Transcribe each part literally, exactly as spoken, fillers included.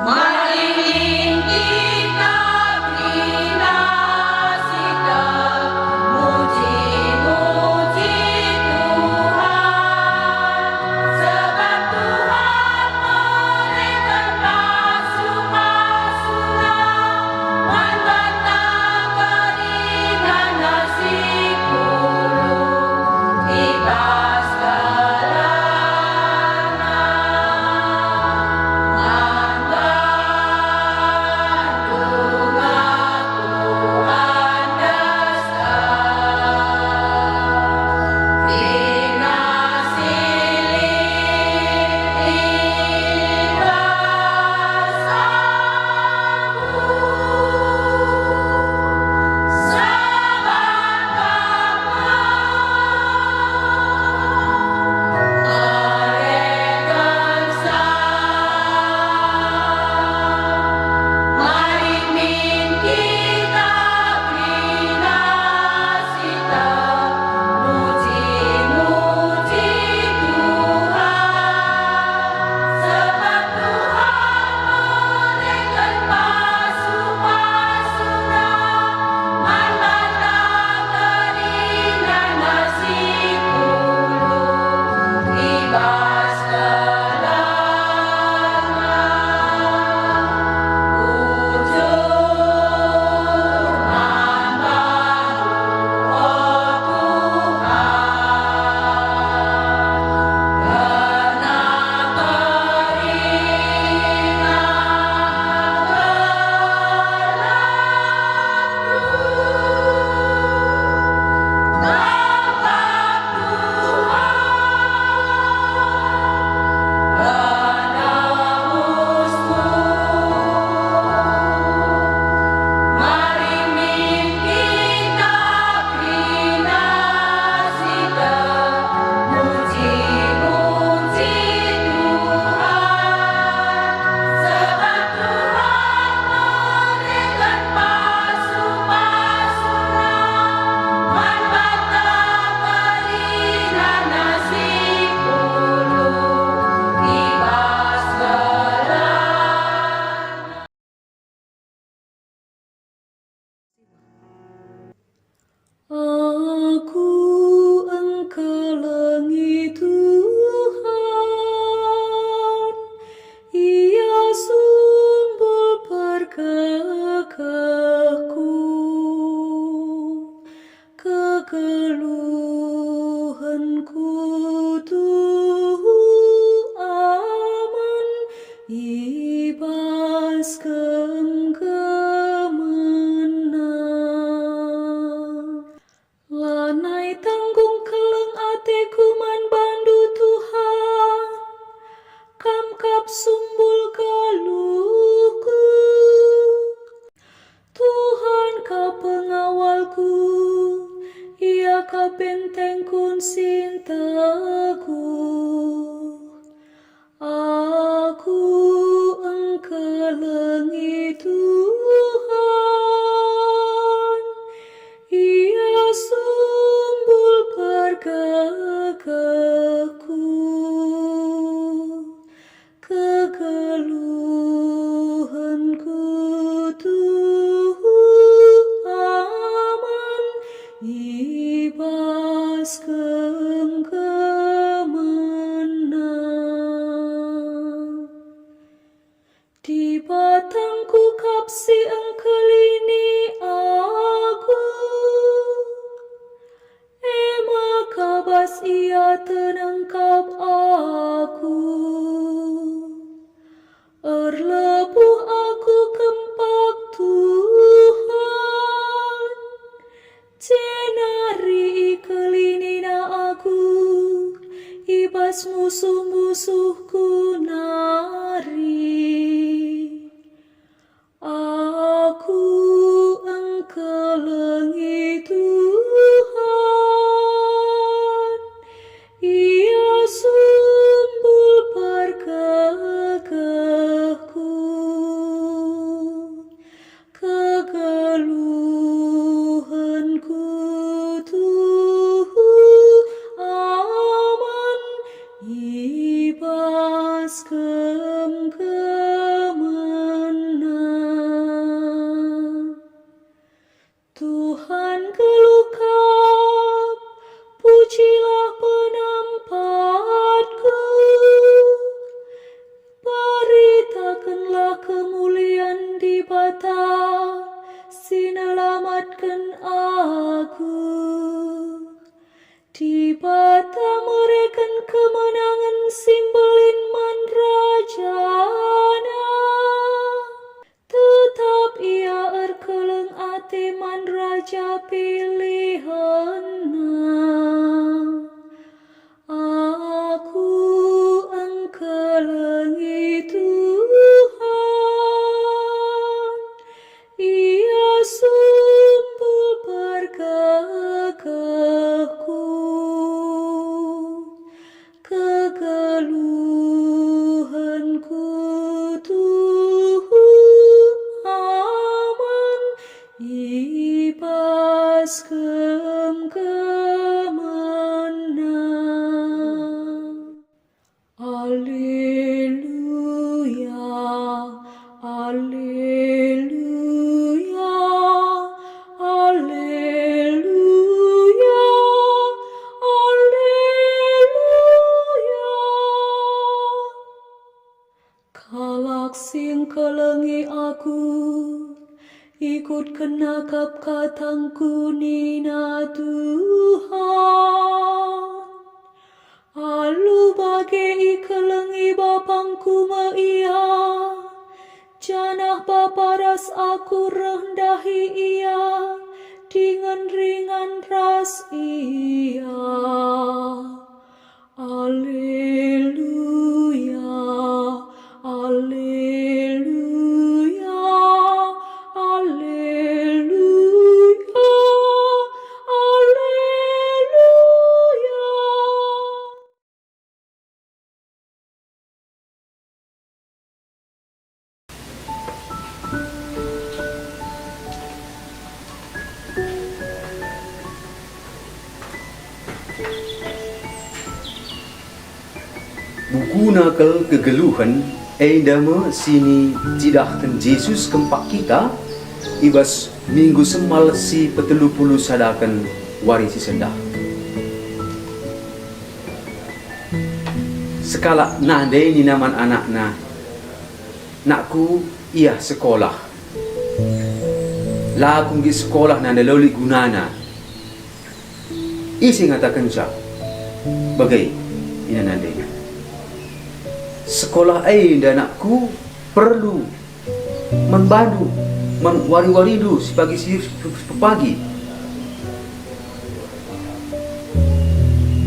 Maling kita kerina sitik muji-muji Tuhan, sebab Tuhan mereken pasu-pasuNa man banta kerinana si pulung i bas gelarNa. Man bandu aku andesken kerina si lit i bas aku, sabap Bapa mereken Maling min kita kerina sitik muji-muji Tuhan, sebab Tuhan mereken pasu-pasuNa man banta kerinana si pulung i bas gelarNa. Bujur man bandu, o Tuhan, kerna kerina gelarNdu. Sebab Tuhan mereken pasu-pasuNa man banta kerinana si pulung i bas gelarNa. Aku engkelengi Tuhan, Ia sumbul perkekehku. Kegeluhenku tuhu aman i bas kemkemenNa. Lanai tanggung keleng ateku man bandu, Tuhan, Kam kap sumbul geluhku. Tuhan kap pengawalku, Ia kap bentengku si nteguh. Aku engkelengi Tuhan, Ia sumbul perkekehku. Kegeluhenku tuhu aman i bas Tuhan geluh kap, pujilah penampatku. Beritakenlah kemulian Dibata si nelamatken aku. Dibata mereken kemenangen si mbelin man rajana. Tetap Ia erkeleng ate man raja pilihenNa. Aku engkelengi Tuhan, Ia sumpul perkekehku. Kegeluhenku tuhu aman i bas kemkemenNa. Aleluya, aleluya, aleluya, aleluya. Kalak si engkelengi aku, ikutkenna kap katangku, nina Tuhan. Alu bage ikelengi bapangku me ia, janah bapa ras aku reh ndahi ia dingen ringan ras ia. Aleluya, aleluya, aleluya, aleluya. Bukuna kal kegeluhen, enda me si nicidahken Jesus kempak kita i bas Minggu Semal si petelu puluh sadaken wari si sendah. Sekalak nande nina man anakna, "Nakku, iah sekolah." "La ku nggit sekolah nande, la lit gunana." Ise ngatakenca? "Bage," nina nande. "Sekolah enda, nakku, perlu man bandu, man wari-warindu si pagi si pepagi."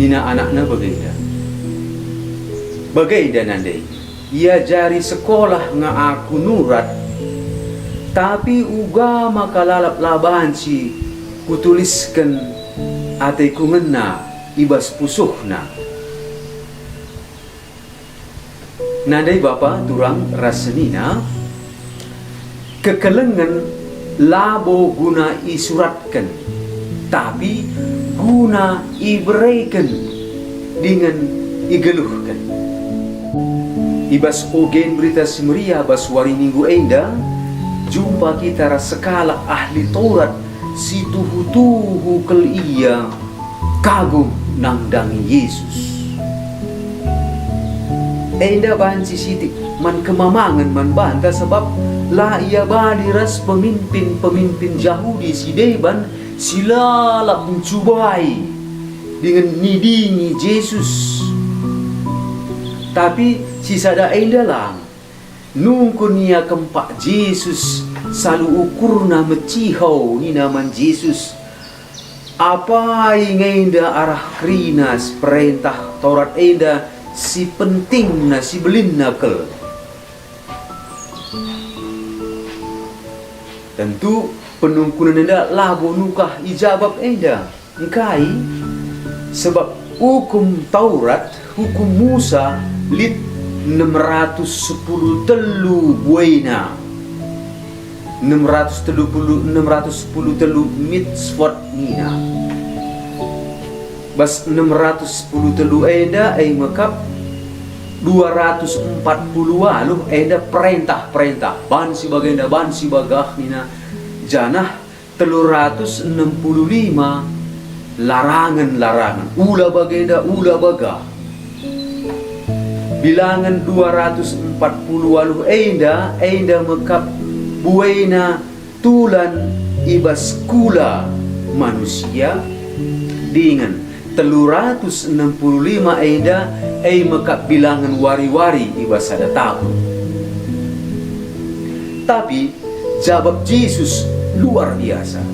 Nina anakna bagenda. Bagenda nande, iajari sekolah nge aku nurat, tapi uga maka lalap la banci kutulisken ateku ngena i bas pusuhna. Nandai bapa turang ras senina, kekelengen labo guna isuratken, tapi guna ibereken dingen igeluhken. I bas ogen Berita Si Meriah bas wari Minggu enda, jumpa kita ras sekalak ahli Taurat si tuhu-tuhu kal ia kagum nandangi Jesus. Enda banci sitik man kemamangen man banta, sabap la ia bali ras pemimpin-pemimpin Jahudi si deban si lalap ncubai dingen nidingi Jesus. Tapi si sada enda lang. Nungkun ia kempak Jesus, salu ukurna meciho, nina man Jesus, "Apai nge enda arah kerina si perentah Taurat enda si pentingna, si belinna kal?" Tentu penungkunen enda labo nukah ijabap enda. Engkai? Sebab Ukum Taurat, Ukum Musa, lit enem ratus sepuluh telu buena. Enem ratus telu puluh, enem ratus sepuluh telu mitzvot nina. Bas enem ratus sepuluh telu enda e mekap dua ratus empat puluh waluh enda perentah-perentah, banci bagenda, banci bagah nina, janah telu ratus enem puluh lima larangen-larangen, ula bagenda, ula bagenda. Bilangen dua ratus empat puluh waluh enda, enda me kap buena tulan i bas kula manusia, dingen telu ratus enem puluh lima enda e me kap bilangen wari-wari i bas sada tahun. Tapi jabap Jesus luar biasa.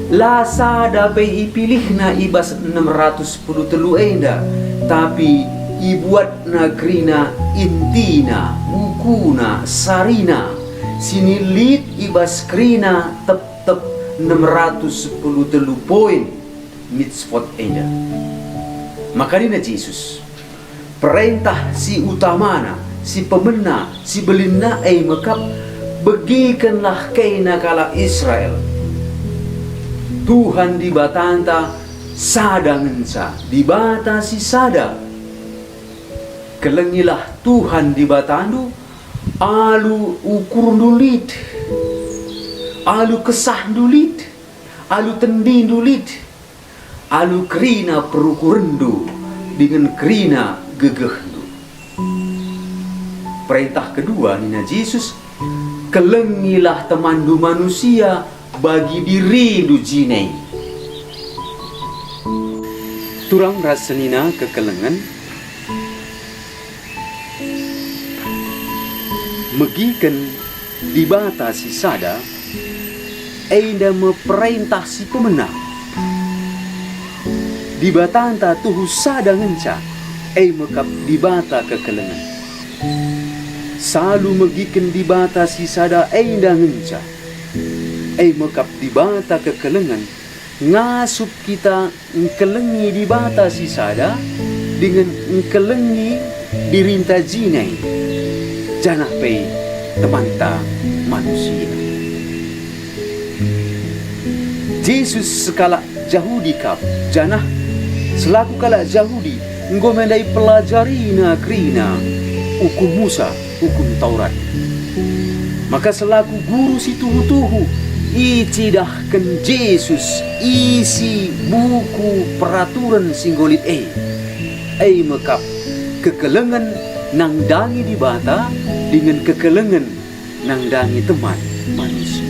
La sada pe ipilihNa i bas enem ratus puluh telu enda, tapi ibuatNa kerina intina, ukuna, sarina, si lit i bas kerina tep-tep enem ratus sepuluh telu poin mitzvot enda. Maka nina Jesus, perentah si utamana, si pemena, si belinna e me kap, "Begikenlah kena kalak Israel. Tuhan Dibatanta sada ngenca, Dibata si sada. Kelengilah Tuhan Dibatandu alu ukurndu lit, alu kesahndu lit, alu tendindu lit, alu kerina perukurenndu, dingen kerina gegehndu." Perentah kedua nina Jesus, "Kelengilah temanndu manusia bagi dirindu jine." Turang ras senina kekelengen, megiken Dibata si sada, enda me perentah si pemena. Dibatanta tuhu sada ngenca, e me kap Dibata kekelengen. Salu megiken Dibata si sada enda ngenca, e me kap Dibata kekelengen, ngasup kita ngkelengi Dibata si sada dingen ngkelengi dirinta jine, janah pe temanta manusia. Jesus sekalak Jahudi kap, janah selaku kalak Jahudi enggo me ndai pelajarina kerina ukum Musa, ukum Taurat. Maka selaku guru si tuhu-tuhu, icidahken Jesus isi buku peraturen si enggo lit e. E me kap kekelengen nandangi Dibata dingen kekelengen nandangi teman manusia.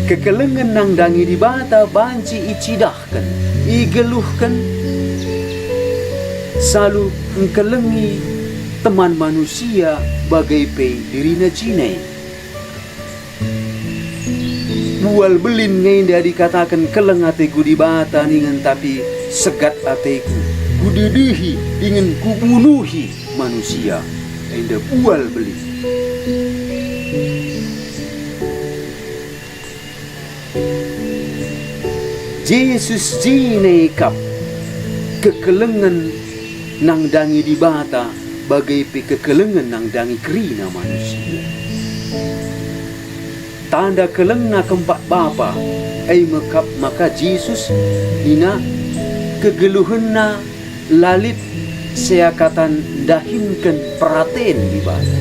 Kekelengen nandangi Dibata banci icidahken, igeluhken, salu ngkelengi teman manusia bage pe dirina jine. Bual belin nge enda dikataken keleng ateku Dibata ningen tapi segat ateku, kudedehi dingen kubunuhi manusia, enda bual belin. Jesus jine kap kekelengen nandangi Dibata bage pe kekelengen nandangi kerina manusia. Tanda kelengna kempak Bapa, e me kap maka Jesus nina kegeluhenna la lit seakatan ndahinken peraten Dibata.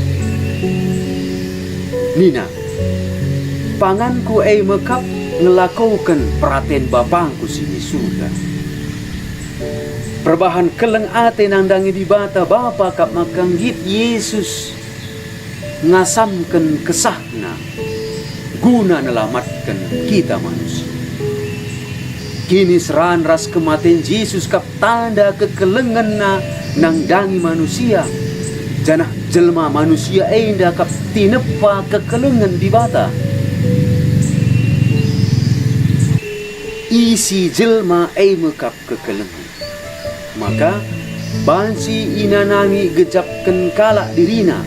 Nina, "PanganKu e me kap ngelakoken peraten BapangKu si i Surga." Perbahan keleng ate nandangi Dibata Bapa kap maka nggit Jesus ngasamken kesahNa guna nelamatken kita manusia. Kiniseran ras kematen Jesus kap tanda kekelengenNa nandangi manusia, janah jelma manusia enda kap tinepa kekelengen Dibata. Isi jelma e me kap kekelengen. Maka banci inanami gejapken kalak dirina,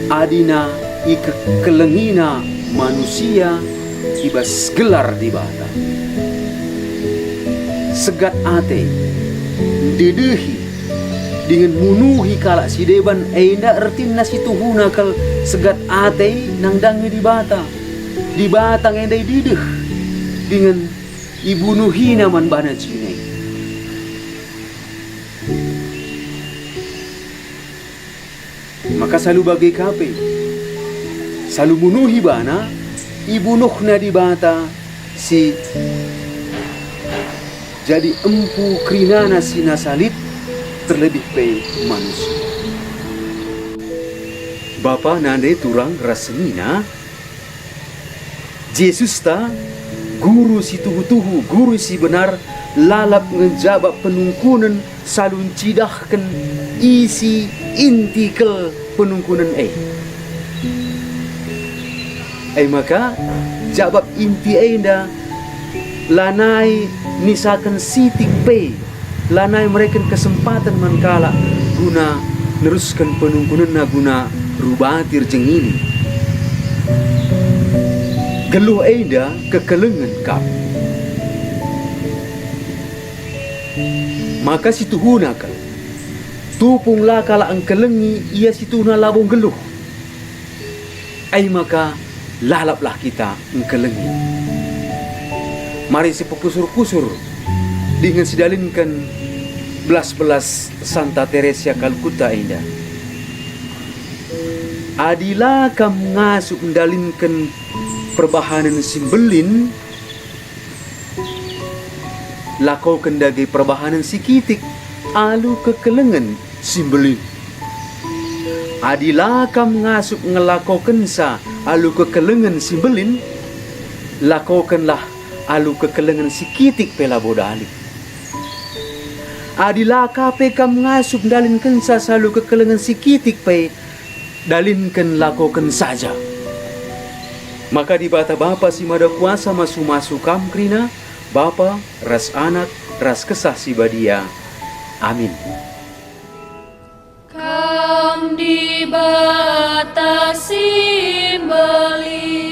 adina ikekelengina manusia i bas gelar Dibata. Segat ate, ndedehi, dingen munuhi kalak si deban enda ertina si tuhuna kal segat ate nandangi Dibata. Dibata nge ndai dedeh, dingen ibunuhina man bana jine. Maka salu bage ka pe, salu munuhi bana, Ibunuhna Dibata si jadi empu kerinana si nasa lit, terlebih pe manusia. Bapa nande turang ras senina, Jesusta, Guru si tuhu-tuhu, Guru si benar, lalap nge jabap penungkunen salu ncidahken isi inti kel penungkunen e. E maka, jabap inti enda lanai nisaken sitik pe, lanai mereken kesempaten man kalak guna nerusken penungkunenna guna rubati erjengini. Geluh enda kekelengen kap. Maka situhuna kal, tupung la kalak engkelengi ia situhuna labo nggeluh. E maka, lalaplah kita engkelengi. Mari sipekusur-kusur dingen sidalinken belas-belas Santa Teresia Kalkuta enda. Adi la kam ngasup ndalinken perbahanen si mbelin, lakoken dage perbahanen si kitik alu kekelengen si mbelin. Adi la kam ngasup ngelakokensa alu kekelengen si mbelin, lakokenlah alu kekelengen si kitik pe labo dalit. Adi la ka pe kam ngasup ndalinkensa alu kekelengen si kitik pe, dalinken lakoken saja. Maka Dibata Bapa si Mada Kuasa masu-masu kam kerina, Bapa, ras Anak, ras Kesah Si Badia. Amin. Kam Dibata si mbelin.